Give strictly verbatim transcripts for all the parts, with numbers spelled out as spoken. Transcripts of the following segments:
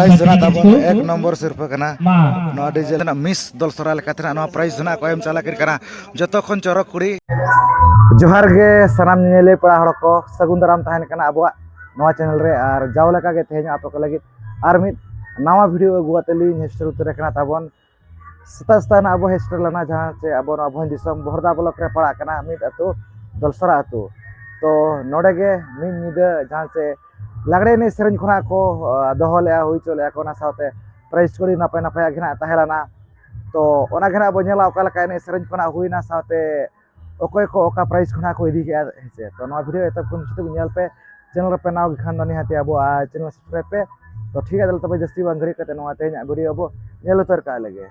Prize ᱫᱚ ᱱᱟᱜ ᱛᱟᱵᱚᱱ ᱮᱠ ᱱᱚᱢᱵᱚᱨ ᱥᱤᱨᱯᱟᱹ ᱠᱟᱱᱟ᱾ ᱱᱚᱣᱟ ᱰᱤᱡᱮ ᱨᱮᱱᱟᱜ ᱢᱤᱥ ᱫᱚᱞᱥᱚᱨᱟ ᱞᱮᱠᱟᱛᱮ ᱱᱟᱜ ᱱᱚᱣᱟ ᱯᱨᱟᱭᱤᱡᱽ ᱫᱚ ᱱᱟᱜ ᱠᱚ ᱮᱢ ᱪᱟᱞ ᱟᱹᱠᱤᱱ ᱠᱟᱱᱟ ᱡᱚᱛᱚ ᱠᱷᱚᱱ ᱪᱚᱨᱚᱠ ᱠᱩᱲᱤ᱾ ᱡᱚᱦᱟᱨ ᱜᱮ ᱥᱟᱱᱟᱢ ᱧᱮᱧᱮᱞᱤᱭᱟᱹ ᱯᱮᱲᱟ ᱦᱚᱲ ᱠᱚ, ᱥᱟᱹᱜᱩᱱ ᱫᱟᱨᱟᱢ ᱛᱟᱦᱮᱱ ᱠᱟᱱᱟ ᱟᱵᱚᱣᱟᱜ ᱱᱚᱣᱟ ᱪᱮᱱᱮᱞ ᱨᱮ᱾ ᱟᱨ ᱡᱟᱣ ᱞᱮᱠᱟ ᱜᱮ ᱛᱮᱦᱮᱧ ᱟᱯᱮ ᱠᱚ ᱞᱟᱹᱜᱤᱫ ᱟᱨ ᱢᱤᱫ ᱱᱟᱣᱟ ᱵᱷᱤᱰᱤᱭᱳ ᱟᱹᱜᱩ ᱠᱟᱛᱮ ᱞᱤᱧ ᱦᱮᱡ ᱥᱮᱴᱮᱨ ᱩᱛᱟᱹᱨ ᱟᱠᱟᱱᱟ ᱛᱟᱵᱚᱱ᱾ ᱥᱮᱛᱟᱜ ᱥᱮᱛᱟᱜ ᱱᱟᱜ ᱟᱵᱚ ᱦᱮᱡ ᱥᱮᱴᱮᱨ ᱞᱮᱱᱟ ᱡᱟᱦᱟᱸ ᱪᱮ ᱟᱵᱚ ᱱᱚᱣᱟ ᱵᱷᱚᱸᱡᱽ ᱫᱤᱥᱚᱢ ᱵᱚᱦᱚᱲᱫᱟ ᱵᱞᱚᱠ ᱨᱮ ᱯᱟᱲᱟᱜ ᱠᱟᱱᱟ ᱢᱤᱫ ᱟᱹᱛᱩ, ᱫᱚᱞᱥᱚᱨᱟ ᱟᱹᱛᱩ᱾ ᱛᱚ ᱱᱚᱰᱮ ᱜᱮ ᱢᱤᱫ ᱧᱤᱫᱟᱹ ᱡᱟᱦᱟᱸ ᱪᱮ ᱞᱟᱜᱽᱲᱮ ᱮᱱᱮᱡ ᱥᱮᱨᱮᱧ ᱠᱷᱚᱱᱟᱜ ᱠᱚ, ᱟ, ᱫᱚᱦᱚ ᱞᱮᱜᱼᱟ, ᱦᱩᱭ ᱦᱚᱪᱚ ᱞᱮᱜᱼᱟ ᱠᱚ᱾ ᱚᱱᱟ ᱥᱟᱶᱛᱮ ᱯᱨᱟᱭᱤᱡᱽ ᱠᱚ ᱟᱹᱰᱤ ᱱᱟᱯᱟᱭ ᱱᱟᱯᱟᱭᱟᱜ ᱜᱮ ᱱᱟᱜ ᱛᱟᱦᱮᱸ ᱞᱮᱱᱟ᱾ ᱛᱚ ᱚᱱᱟ ᱜᱮ ᱱᱟᱜ ᱵᱚ ᱧᱮᱞᱟ ᱚᱠᱟ ᱞᱮᱠᱟ ᱮᱱᱮᱡ ᱥᱮᱨᱮᱧ ᱠᱷᱚᱱᱟᱜ ᱦᱩᱭᱱᱟ, ᱥᱟᱶᱛᱮ ᱚᱠᱚᱭ ᱠᱚ ᱚᱠᱟ ᱯᱨᱟᱭᱤᱡᱽ ᱠᱷᱚᱱᱟᱜ ᱠᱚ ᱤᱫᱤ ᱠᱮᱜᱼᱟ, ᱦᱮᱸ ᱥᱮ᱾ ᱛᱚ ᱱᱚᱣᱟ ᱵᱷᱤᱰᱤᱭᱳ ᱮᱛᱚᱦᱚᱵ ᱠᱷᱚᱱ ᱢᱩᱪᱟᱹᱫ ᱛᱮᱵᱚᱱ ᱧᱮᱞ ᱯᱮ᱾ ᱪᱮᱱᱮᱞ ᱨᱮᱯᱮ ᱱᱟᱣᱟ ᱜᱮ ᱠᱷᱟᱱ ᱫᱚ ᱱᱤᱦᱟᱹᱛ ᱟᱵᱚᱣᱟᱜ ᱪᱮᱱᱮᱞ ᱥᱟᱵᱥᱠᱨᱟᱭᱤᱵᱽ ᱯᱮ᱾ ᱛᱚ ᱴᱷᱤᱠ ᱜᱮᱭᱟ, ᱛᱟᱦᱞᱮ ᱛᱚᱵᱮ ᱡᱟᱹᱥᱛᱤ ᱵᱟᱝ ᱜᱷᱟᱹᱲᱤᱡ ᱠᱟᱛᱮ ᱱᱚᱣᱟ ᱛᱮᱦᱮᱧᱟᱜ ᱵᱷᱤᱰᱤᱭᱳ ᱟᱵᱚ ᱧᱮᱞ ᱩᱛᱟᱹᱨ ᱠᱟᱜ ᱞᱮᱜᱮ᱾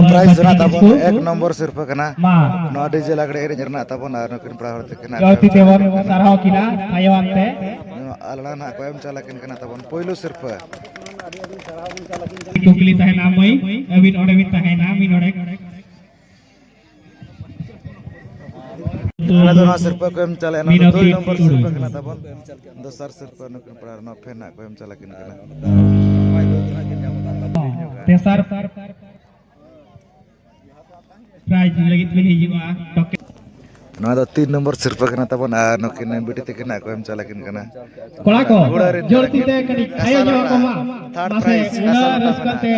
ᱯᱨᱟᱭᱤᱡᱽ ᱫᱚ ᱱᱟᱜ ᱛᱟᱵᱚᱱ ᱮᱠ ᱱᱚᱢᱵᱚᱨ ᱥᱤᱨᱯᱟᱹ ᱠᱟᱱᱟ᱾ ᱢᱟ᱾ ᱱᱚᱣᱟ ᱰᱤᱡᱮ ᱞᱟᱜᱽᱲᱮ ᱮᱱᱮᱡ ᱨᱮᱱᱟᱜ ᱛᱟᱵᱚᱱ ᱟᱨ ᱱᱩᱠᱤᱱ ᱯᱮᱲᱟ ᱦᱚᱲ ᱛᱟᱹᱠᱤᱱ ᱦᱟᱸᱜ ᱡᱚᱭ ᱛᱤ ᱛᱮᱵᱚᱱ ᱥᱟᱨᱦᱟᱣ ᱠᱤᱱᱟ ᱛᱟᱭᱚᱢ ᱛᱮ᱾ ᱱᱚᱣᱟ ᱟᱞᱟᱝ ᱱᱟᱜ ᱠᱚ ᱮᱢ ᱪᱟᱞ ᱟᱹᱠᱤᱱ ᱠᱟᱱᱟ ᱛᱟᱵᱚᱱ ᱯᱳᱭᱞᱳ ᱥᱤᱨᱯᱟᱹ᱾ ᱠᱩᱠᱞᱤ ᱛᱟᱦᱮᱱᱟ ᱢᱟᱹᱭ, ᱟᱹᱵᱤᱱ ᱚᱸᱰᱮ ᱵᱤᱱ ᱛᱟᱦᱮᱱᱟ ᱢᱤᱫ ᱰᱚᱸᱰᱮᱠ᱾ ᱟᱫᱚ ᱱᱚᱣᱟ ᱥᱤᱨᱯᱟᱹ ᱠᱚ ᱮᱢ ᱪᱟᱞᱟᱜᱼᱟ, ᱱᱚᱣᱟ ᱫᱚ ᱢᱤᱱᱚᱛᱤ ᱫᱩᱭ ᱱᱚᱢᱵᱚᱨ ᱴᱩᱰᱩ᱾ ᱥᱤᱨᱯᱟᱹ ᱠᱟᱱᱟ ᱛᱟᱵᱚᱱ᱾ ᱫᱚᱥᱟᱨ ᱥᱤᱨᱯᱟᱹ ᱱᱩᱠᱤᱱ ᱯᱮᱲᱟ ᱱᱚᱣᱟ ᱯᱷᱮᱱ ᱦᱟᱸᱜ ᱠᱚ ᱮᱢ ᱪᱟᱞᱟᱜ ᱠᱤᱱ ᱠᱟᱱᱟ᱾ ᱛᱮᱥᱟᱨ ᱯᱨᱟᱭᱤᱡᱽ ᱞᱟᱹᱜᱤᱫ ᱵᱤᱱ ᱦᱤᱡᱩᱜᱼᱟ᱾ ᱱᱚᱣᱟ ᱫᱚ ᱛᱤᱱ ᱱᱚᱢᱵᱚᱨ ᱥᱤᱨᱯᱟᱹ ᱠᱟᱱᱟ ᱛᱟᱵᱚᱱ ᱟᱨ ᱱᱩᱠᱤᱱ ᱵᱤᱴᱤ ᱛᱟᱹᱠᱤᱱ ᱦᱟᱸᱜ ᱠᱚ ᱮᱢ ᱪᱟᱞᱟᱜ ᱠᱤᱱ ᱠᱟᱱᱟ᱾ ᱠᱚᱲᱟ ᱠᱚ, ᱜᱷᱚᱲᱟ ᱨᱮᱱ ᱡᱳᱨ ᱛᱤ ᱛᱮ ᱠᱟᱹᱴᱤᱡ ᱛᱷᱟᱭᱚ ᱧᱚᱜ ᱟᱠᱚ ᱢᱟ᱾ ᱛᱷᱟᱨᱰ ᱢᱟᱥᱮ, ᱯᱨᱟᱭᱤᱡᱽ ᱩᱱᱟᱹᱜ ᱠᱟᱥᱟ ᱞᱚᱴᱟ ᱨᱟᱹᱥᱠᱟᱹ ᱢᱮᱱᱟᱜᱼᱟ᱾ ᱛᱮ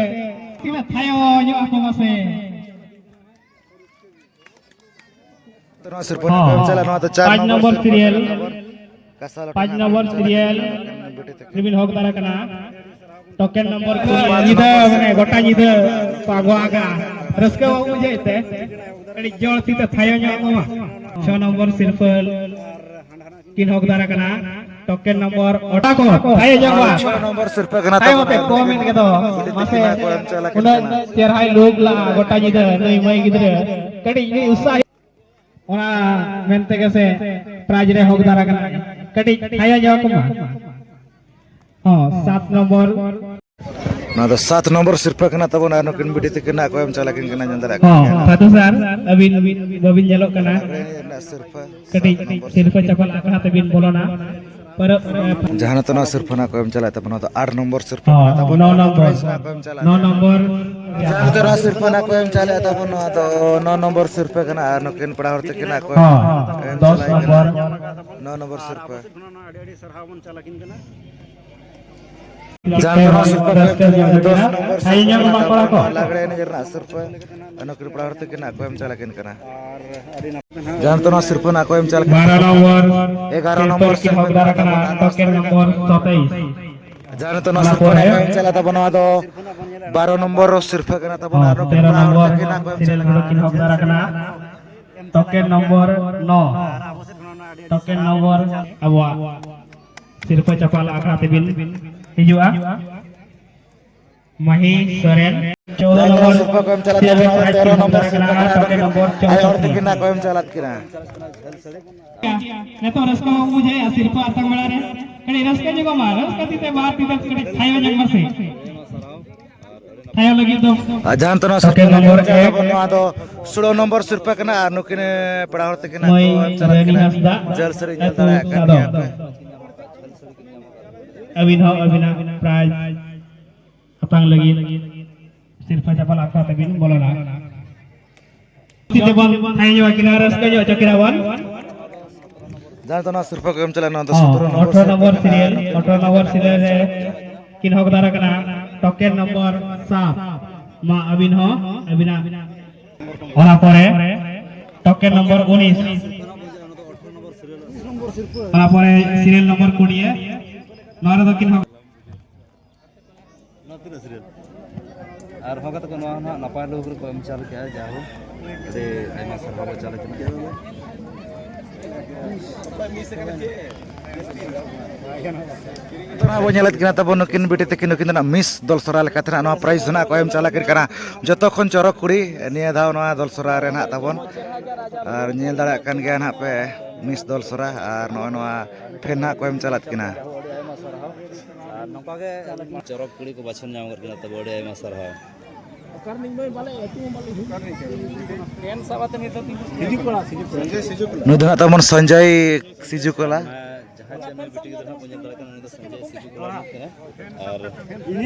ᱛᱤᱱᱟᱹᱜ ᱛᱷᱟᱭᱚ ᱧᱚᱜ ᱟᱠᱚ ᱢᱟᱥᱮ᱾ ᱱᱚᱣᱟ ᱥᱤᱨᱯᱟᱹ ᱦᱚᱸ, ᱱᱟᱜ ᱠᱚ ᱮᱢ ᱪᱟᱞᱟᱜᱼᱟ, ᱱᱚᱣᱟ ᱫᱚ ᱪᱟᱨ ᱯᱟᱸᱪ ᱱᱚᱢᱵᱚᱨ ᱱᱚᱢᱵᱚᱨ ᱥᱤᱨᱯᱟᱹ ᱥᱤᱨᱤᱭᱟᱞ, ᱠᱟᱱᱟ ᱛᱟᱵᱚᱱ᱾ ᱠᱟᱥᱟ ᱞᱚᱴᱟ ᱯᱟᱸᱪ ᱱᱟᱜ ᱠᱚ ᱱᱚᱢᱵᱚᱨ ᱮᱢ ᱪᱟᱞᱟᱜ ᱥᱤᱨᱤᱭᱟᱞ ᱠᱟᱱᱟ, ᱵᱤᱴᱤ ᱛᱟᱹᱠᱤᱱ᱾ ᱨᱮᱵᱤᱱ ᱦᱚᱠ ᱫᱟᱨᱟ ᱠᱟᱱᱟ᱾ ᱴᱳᱠᱮᱱ ᱱᱚᱢᱵᱚᱨ ᱠᱚ ᱯᱟᱸᱪ ᱧᱤᱫᱟᱹ, ᱱᱚᱢᱵᱚᱨ ᱢᱟᱱᱮ ᱜᱚᱴᱟ ᱧᱤᱫᱟᱹ ᱠᱚ ᱟᱜᱩᱣᱟᱜᱼᱟ᱾ ᱨᱟᱹᱥᱠᱟᱹ ᱵᱟᱵᱚ ᱵᱩᱡᱷᱟᱹᱣᱮᱫ ᱛᱮ ᱠᱟᱹᱴᱤᱡ ᱡᱳᱨ ᱛᱤ ᱛᱮ ᱛᱷᱟᱭᱚ ᱧᱚᱜ ᱟᱠᱚ ᱢᱟ᱾ ᱪᱷᱚ ᱱᱚᱢᱵᱚᱨ ᱥᱤᱨᱯᱟᱹ ᱠᱤᱱ ᱦᱚᱠ ᱫᱟᱨᱟ ᱠᱟᱱᱟ᱾ ᱴᱳᱠᱮᱱ ᱱᱚᱢᱵᱚᱨ ᱚᱴᱟ ᱠᱚ ᱛᱷᱟᱭᱚ ᱧᱚᱜ ᱢᱟ᱾ ᱪᱷᱚ ᱱᱚᱢᱵᱚᱨ ᱥᱤᱨᱯᱟᱹ ᱠᱟᱱᱟ ᱛᱟᱭᱚᱢ ᱛᱟᱵᱚᱱᱟ᱾ ᱛᱮ ᱠᱚᱢ ᱮᱱ ᱜᱮᱫᱚ᱾ ᱵᱤᱴᱤ ᱢᱟᱥᱮ ᱛᱟᱹᱠᱤᱱ ᱠᱚ ᱮᱢ ᱪᱟᱞᱟᱜ ᱠᱤᱱ ᱩᱱᱟᱹᱜ ᱠᱟᱱᱟ᱾ ᱪᱮᱦᱨᱟᱭ ᱞᱩᱠ ᱞᱟᱜᱼᱟ ᱜᱚᱴᱟ ᱧᱤᱫᱟᱹ ᱱᱩᱭ ᱢᱟᱹᱭ ᱜᱤᱫᱽᱨᱟᱹ᱾ ᱠᱟᱹᱴᱤᱡ ᱩᱱᱤ ᱩᱛᱥᱟᱦᱤ ᱚᱱᱟ ᱢᱮᱱᱛᱮ ᱜᱮ ᱥᱮ ᱯᱨᱟᱭᱤᱡᱽ ᱨᱮ ᱦᱚᱠᱫᱟᱨ ᱟᱠᱟᱱᱟ᱾ ᱠᱟᱹᱴᱤᱡ ᱛᱷᱟᱭᱚ ᱧᱚᱜ ᱠᱚᱢᱟ᱾ ᱦᱚᱸ, ᱥᱟᱛ ᱱᱚᱢᱵᱚᱨ᱾ ᱱᱚᱣᱟ ᱫᱚ ᱥᱟᱛ ᱱᱚᱢᱵᱚᱨ ᱥᱤᱨᱯᱟᱹ ᱠᱟᱱᱟ ᱛᱟᱵᱚᱱ, ᱟᱨ ᱱᱩᱠᱤᱱ ᱵᱤᱴᱤ ᱛᱟᱹᱠᱤᱱ ᱱᱟᱜ ᱠᱚ ᱮᱢ ᱪᱟᱞᱟᱜ ᱠᱤᱱ ᱠᱟᱱᱟ ᱧᱮᱞ ᱫᱟᱲᱮᱭᱟᱜ ᱠᱟᱱ ᱦᱚᱸ, ᱜᱮᱭᱟ᱾ ᱥᱟᱫᱷᱩ ᱥᱟᱨ, ᱟᱹᱵᱤᱱ ᱵᱟᱹᱵᱤᱱ ᱧᱮᱞᱚᱜ ᱠᱟᱱᱟ᱾ ᱞᱟᱜᱽᱲᱮ ᱮᱱᱮᱡ ᱨᱮᱱᱟᱜ ᱥᱤᱨᱯᱟᱹ, ᱠᱟᱹᱴᱤᱡ ᱥᱟᱛ ᱱᱚᱢᱵᱚᱨ ᱥᱤᱨᱯᱟᱹ ᱥᱤᱨᱯᱟᱹ ᱪᱟᱯᱟᱞ ᱠᱟᱱᱟ᱾ ᱟᱠᱷᱲᱟ ᱛᱮᱵᱤᱱ ᱵᱚᱞᱚᱱᱟ᱾ ᱯᱟᱨᱚ-, ᱡᱟᱦᱟᱸ ᱱᱤᱛᱚᱜ ᱱᱚᱣᱟ ᱥᱤᱨᱯᱟᱹ ᱱᱟᱜ ᱠᱚ ᱮᱢ ᱪᱟᱞᱟᱜ ᱛᱟᱵᱚᱱᱟ, ᱱᱚᱣᱟ ᱫᱚ ᱟᱴ ᱱᱚᱢᱵᱚᱨ ᱥᱤᱨᱯᱟᱹ ᱦᱚᱸ, ᱠᱟᱱᱟ ᱛᱟᱵᱚᱱ᱾ ᱱᱚ ᱱᱚᱢᱵᱚᱨ, ᱯᱨᱟᱭᱤᱡᱽ ᱱᱟᱜ ᱠᱚ ᱮᱢ ᱪᱟᱞᱟᱜ ᱱᱚ ᱠᱟᱱᱟ᱾ ᱱᱚᱢᱵᱚᱨ᱾ ᱡᱟᱦᱟᱸ ᱱᱤᱛᱚᱜ ᱱᱚᱣᱟ ᱥᱤᱨᱯᱟᱹ ᱱᱟᱜ ᱠᱚ ᱮᱢ ᱪᱟᱞᱟᱜ ᱛᱟᱵᱚᱱ, ᱱᱚᱣᱟ ᱫᱚ ᱱᱚ ᱱᱚᱢᱵᱚᱨ ᱥᱤᱨᱯᱟᱹ ᱠᱟᱱᱟ, ᱟᱨ ᱱᱩᱠᱤᱱ ᱯᱮᱲᱟ ᱦᱚᱲ ᱛᱟᱹᱠᱤᱱ ᱱᱟᱜ ᱠᱚ ᱦᱚᱸ, ᱮᱢ ᱫᱚᱥ ᱪᱟᱞᱟᱜ ᱱᱚᱢᱵᱚᱨ᱾ ᱠᱟᱱᱟ᱾ ᱱᱚ ᱱᱚᱢᱵᱚᱨ ᱥᱤᱨᱯᱟᱹ᱾ ᱡᱟᱦᱟᱸ ᱱᱚᱣᱟ ᱥᱤᱨᱯᱟᱹ ᱠᱚ ᱮᱢ ᱨᱟᱹᱥᱠᱟᱹ ᱪᱟᱞᱟᱜ ᱧᱚᱜ ᱠᱟᱱᱟ, ᱫᱚᱥ ᱠᱟᱱᱟ᱾ ᱱᱚᱢᱵᱚᱨ ᱦᱮᱸ, ᱥᱤᱨᱯᱟᱹ ᱧᱮᱞ ᱠᱟᱱᱟ ᱢᱟ ᱠᱚᱲᱟ ᱛᱟᱵᱚᱱ, ᱠᱚ᱾ ᱱᱚᱣᱟ ᱞᱟᱜᱽᱲᱮ ᱮᱱᱮᱡ ᱨᱮᱱᱟᱜ ᱥᱤᱨᱯᱟᱹ ᱱᱩᱠᱤᱱ ᱯᱮᱲᱟ ᱦᱚᱲ ᱛᱟᱹᱠᱤᱱ ᱱᱟᱜ ᱠᱚ ᱮᱢ ᱪᱟᱞᱟᱜ ᱠᱤᱱ ᱠᱟᱱᱟ᱾ ᱡᱟᱦᱟᱸ ᱱᱤᱛᱚᱜ ᱱᱚᱣᱟ ᱥᱤᱨᱯᱟᱹ ᱱᱟᱜ ᱠᱚ ᱮᱢ ᱪᱟᱞᱟᱜ ᱠᱟᱱᱟ᱾ ᱵᱟᱨᱚ ᱱᱚᱢᱵᱚᱨ ᱮᱜᱟᱨᱚ ᱥᱤᱨᱯᱟᱹ ᱱᱚᱢᱵᱚᱨ ᱠᱤᱱ ᱥᱤᱨᱯᱟᱹ ᱦᱚᱠᱫᱟᱨ ᱠᱟᱱᱟ ᱠᱟᱱᱟ, ᱛᱟᱵᱚᱱ, ᱟᱨ ᱴᱳᱠᱮᱱ ᱱᱚᱢᱵᱚᱨ ᱥᱤᱨᱯᱟᱹ ᱥᱚᱛᱮᱭᱤᱥ᱾ ᱡᱟᱦᱟᱸ ᱱᱤᱛᱚᱜ ᱱᱚᱣᱟ ᱚᱱᱟ ᱥᱤᱨᱯᱟᱹ ᱯᱚᱨᱮ ᱱᱟᱜ ᱠᱚ ᱮᱢ ᱪᱟᱞᱟᱜ ᱛᱟᱵᱚᱱᱟ, ᱱᱚᱣᱟ ᱫᱚ ᱵᱟᱨᱚ ᱱᱚᱢᱵᱚᱨ ᱥᱤᱨᱯᱟᱹ ᱠᱟᱱᱟ ᱛᱟᱵᱚᱱ, ᱦᱚᱸ, ᱟᱨ ᱱᱩᱠᱤᱱ ᱛᱮᱨᱚ ᱯᱮᱲᱟ ᱦᱚᱲ ᱱᱚᱢᱵᱚᱨ ᱛᱟᱹᱠᱤᱱ ᱱᱟᱜ ᱠᱚ ᱮᱢ ᱥᱤᱨᱯᱟᱹ ᱪᱟᱞᱟᱜ ᱠᱤᱱ ᱠᱟᱱᱟ᱾ ᱦᱚᱠᱫᱟᱨ ᱠᱟᱱᱟ᱾ ᱴᱳᱠᱮᱱ ᱱᱚᱢᱵᱚᱨ ᱱᱚ᱾ ᱴᱳᱠᱮᱱ ᱱᱚᱢᱵᱚᱨ ᱟᱵᱚᱣᱟᱜ ᱥᱤᱨᱯᱟᱹ ᱪᱟᱯᱟᱞ ᱟᱠᱷᱲᱟ ᱛᱮᱵᱤᱱ ᱦᱤᱡᱩᱜᱼᱟ᱾ ᱢᱟᱹᱦᱤ ᱥᱚᱨᱮᱱ, ᱪᱳᱫᱚ ᱱᱚᱢᱵᱚᱨ ᱥᱤᱨᱯᱟᱹ ᱠᱚ ᱮᱢ ᱪᱟᱞᱟᱜ ᱥᱤᱨᱯᱟᱹ ᱠᱟᱱᱟ, ᱛᱮᱨᱚ ᱱᱚᱢᱵᱚᱨ ᱥᱤᱨᱯᱟᱹ ᱠᱟᱱᱟ, ᱴᱳᱠᱮᱱ ᱱᱚᱢᱵᱚᱨ ᱟᱭᱳ ᱦᱚᱲ ᱪᱳᱫᱚ᱾ ᱛᱟᱹᱠᱤᱱ ᱱᱟᱜ ᱠᱚ ᱮᱢ ᱪᱟᱞᱟᱜ ᱠᱟᱱᱟ᱾ ᱱᱤᱛᱚᱜ ᱨᱟᱹᱥᱠᱟᱹ ᱵᱚᱱ ᱵᱩᱡᱷᱟᱹᱣᱮᱫᱼᱟ ᱥᱤᱨᱯᱟᱹ ᱟᱛᱟᱝ ᱵᱮᱲᱟ ᱨᱮ᱾ ᱠᱟᱹᱴᱤᱡ ᱨᱟᱹᱥᱠᱟᱹ ᱧᱚᱜᱚᱜ ᱢᱟ, ᱨᱟᱹᱥᱠᱟᱹ ᱛᱤ ᱛᱮ ᱵᱟᱨ ᱛᱤ ᱛᱮ ᱠᱟᱹᱴᱤᱡ ᱛᱷᱟᱭᱚ ᱧᱚᱜ ᱢᱟᱥᱮ᱾ ᱞᱟᱹᱜᱤᱫ ᱫᱚ ᱟᱨ ᱡᱟᱦᱟᱸ ᱛᱟᱱᱟ ᱴᱳᱠᱮᱱ ᱥᱤᱨᱯᱟᱹ ᱱᱚᱢᱵᱚᱨ ᱮᱠ᱾ ᱟᱵᱚ ᱱᱚᱣᱟ ᱫᱚ ᱥᱳᱞᱳ ᱱᱚᱢᱵᱚᱨ ᱥᱤᱨᱯᱟᱹ ᱠᱟᱱᱟ ᱟᱨ ᱱᱩᱠᱤᱱ ᱯᱮᱲᱟ ᱦᱚᱲ ᱛᱟᱹᱠᱤᱱ ᱢᱟᱹᱭ ᱟᱠᱚ ᱮᱢ ᱪᱟᱞᱟᱜ ᱨᱟᱱᱤ ᱠᱟᱱᱟ᱾ ᱦᱟᱸᱥᱫᱟ, ᱡᱷᱟᱹᱞ ᱥᱟᱹᱨᱤ ᱧᱮᱞ ᱟᱹᱛᱩ ᱫᱟᱲᱮᱭᱟᱜ ᱠᱟᱱ ᱥᱟᱫᱚᱢ᱾ ᱜᱮᱭᱟ ᱯᱮ᱾ ᱟᱹᱵᱤᱱ ᱦᱚᱸ ᱟᱹᱵᱤᱱᱟᱜ ᱯᱨᱟᱭᱤᱡᱽ ᱦᱟᱛᱟᱣ ᱞᱟᱹᱜᱤᱫ ᱥᱤᱨᱯᱟᱹ ᱪᱟᱯᱟᱞ ᱟᱠᱷᱲᱟ ᱛᱮᱵᱤᱱ ᱵᱚᱞᱚᱱᱟ᱾ ᱛᱮᱵᱚᱱ ᱛᱟᱦᱮᱸ ᱧᱚᱜ ᱠᱤᱱᱟ, ᱨᱟᱹᱥᱠᱟᱹ ᱧᱚᱜ ᱦᱚᱪᱚ ᱠᱤᱱᱟ ᱵᱚᱱ᱾ ᱡᱟᱦᱟᱸ ᱫᱚ ᱱᱚᱣᱟ ᱥᱤᱨᱯᱟᱹ ᱠᱚ ᱮᱢ ᱪᱟᱞᱟᱜ, ᱱᱚᱣᱟ ᱫᱚ ᱦᱚᱸ, ᱥᱚᱛᱨᱚ ᱱᱚᱢᱵᱚᱨ ᱟᱴᱷᱨᱚ ᱥᱤᱨᱯᱟᱹ ᱱᱚᱢᱵᱚᱨ ᱠᱟᱱᱟ᱾ ᱥᱤᱨᱤᱭᱟᱞ, ᱟᱴᱷᱨᱚ ᱱᱚᱢᱵᱚᱨ ᱥᱤᱨᱤᱭᱟᱞ ᱨᱮ ᱠᱤᱱ ᱦᱚᱠᱫᱟᱨ ᱠᱟᱱᱟ ᱴᱳᱠᱮᱱ ᱱᱚᱢᱵᱚᱨ ᱥᱟᱛ᱾ ᱢᱟ ᱟᱹᱵᱤᱱ ᱦᱚᱸ ᱟᱹᱵᱤᱱᱟᱜ, ᱚᱱᱟ ᱯᱚᱨᱮ ᱴᱳᱠᱮᱱ ᱱᱚᱢᱵᱚᱨ ᱩᱱᱤᱥ, ᱚᱱᱟ ᱯᱚᱨᱮ ᱥᱤᱨᱤᱭᱟᱞ ᱱᱚᱢᱵᱚᱨ ᱠᱩᱲᱤ᱾ ᱱᱚᱣᱟ ᱨᱮᱫᱚ ᱠᱤᱱ ᱦᱚᱸ ᱱᱚᱣᱟ ᱛᱤᱱᱟᱹᱜ ᱥᱤᱨᱤᱭᱟᱞ? ᱟᱨ ᱦᱚᱸ ᱜᱟᱛᱮ ᱠᱚ, ᱱᱚᱣᱟ ᱦᱚᱸ ᱱᱟᱦᱟᱜ ᱱᱟᱯᱟᱭ ᱞᱩᱠ ᱨᱮᱠᱚ ᱮᱢ ᱪᱟᱞ ᱠᱮᱜᱼᱟ᱾ ᱡᱟᱭᱦᱳᱠ, ᱟᱹᱰᱤ ᱟᱭᱢᱟ ᱥᱟᱨᱦᱟᱣ ᱵᱚ ᱪᱟᱞ ᱠᱟᱱᱟ᱾ ᱱᱤᱛᱚᱜ ᱱᱟᱦᱟᱜ ᱵᱚ ᱧᱮᱞᱮᱫ ᱠᱤᱱᱟ ᱛᱟᱵᱚᱱ ᱱᱩᱠᱤᱱ ᱵᱤᱴᱤ ᱛᱟᱹᱠᱤᱱ, ᱱᱩᱠᱤᱱ ᱫᱚ ᱱᱟᱦᱟᱜ ᱢᱤᱥ ᱫᱚᱞ ᱥᱚᱨᱟ ᱞᱮᱠᱟᱛᱮ ᱱᱟᱦᱟᱜ ᱱᱚᱣᱟ ᱯᱨᱟᱭᱤᱡᱽ ᱫᱚ ᱱᱟᱦᱟᱜ ᱠᱚ ᱮᱢ ᱪᱟᱞ ᱟᱹᱠᱤᱱ ᱠᱟᱱᱟ᱾ ᱡᱚᱛᱚ ᱠᱷᱚᱱ ᱪᱚᱨᱚᱠ ᱠᱩᱲᱤ ᱱᱤᱭᱟᱹ ᱫᱷᱟᱣ ᱱᱚᱣᱟ ᱫᱚᱞ ᱥᱚᱨᱟ ᱨᱮ ᱱᱟᱦᱟᱜ ᱛᱟᱵᱚᱱ, ᱟᱨ ᱧᱮᱞ ᱫᱟᱲᱮᱭᱟᱜ ᱠᱟᱱ ᱜᱮᱭᱟ ᱱᱟᱦᱟᱜ ᱯᱮ ᱢᱤᱥ ᱫᱚᱞ ᱥᱚᱨᱟ, ᱟᱨ ᱱᱚᱜᱼᱚᱭ ᱱᱚᱣᱟ ᱯᱷᱮᱱ ᱱᱟᱦᱟᱜ ᱠᱚ ᱮᱢ ᱪᱟᱞᱟᱫ ᱠᱤᱱᱟ᱾ ᱟᱹᱰᱤ ᱟᱭᱢᱟ ᱥᱟᱨᱦᱟᱣ᱾ ᱟᱨ ᱱᱚᱝᱠᱟ ᱜᱮ ᱪᱚᱨᱚᱠ ᱠᱩᱲᱤ ᱠᱚ ᱵᱟᱪᱷᱚᱱ ᱧᱟᱢ ᱟᱠᱟᱫ ᱠᱤᱱᱟ ᱛᱟᱵᱚ, ᱟᱹᱰᱤ ᱟᱭᱢᱟ ᱥᱟᱨᱦᱟᱣ᱾ ᱱᱩᱭ ᱫᱚ ᱱᱟᱦᱟᱜ ᱛᱟᱵᱚᱱ ᱥᱚᱧᱡᱚᱭ ᱥᱤᱡᱩ ᱠᱚᱞᱟ᱾ ᱡᱟᱦᱟᱸᱭ ᱪᱮ ᱱᱩᱭ ᱵᱤᱴᱤ ᱜᱤᱫᱽᱨᱟᱹ ᱱᱟᱦᱟᱜ ᱵᱚᱱ ᱧᱮᱞ ᱫᱟᱲᱮᱭᱟᱜ ᱠᱟᱱᱟ, ᱱᱩᱭ ᱫᱚ ᱥᱚᱧᱡᱚᱭ ᱥᱤᱡᱩ ᱠᱚᱞᱟ ᱠᱟᱱᱟᱭ᱾ ᱟᱨ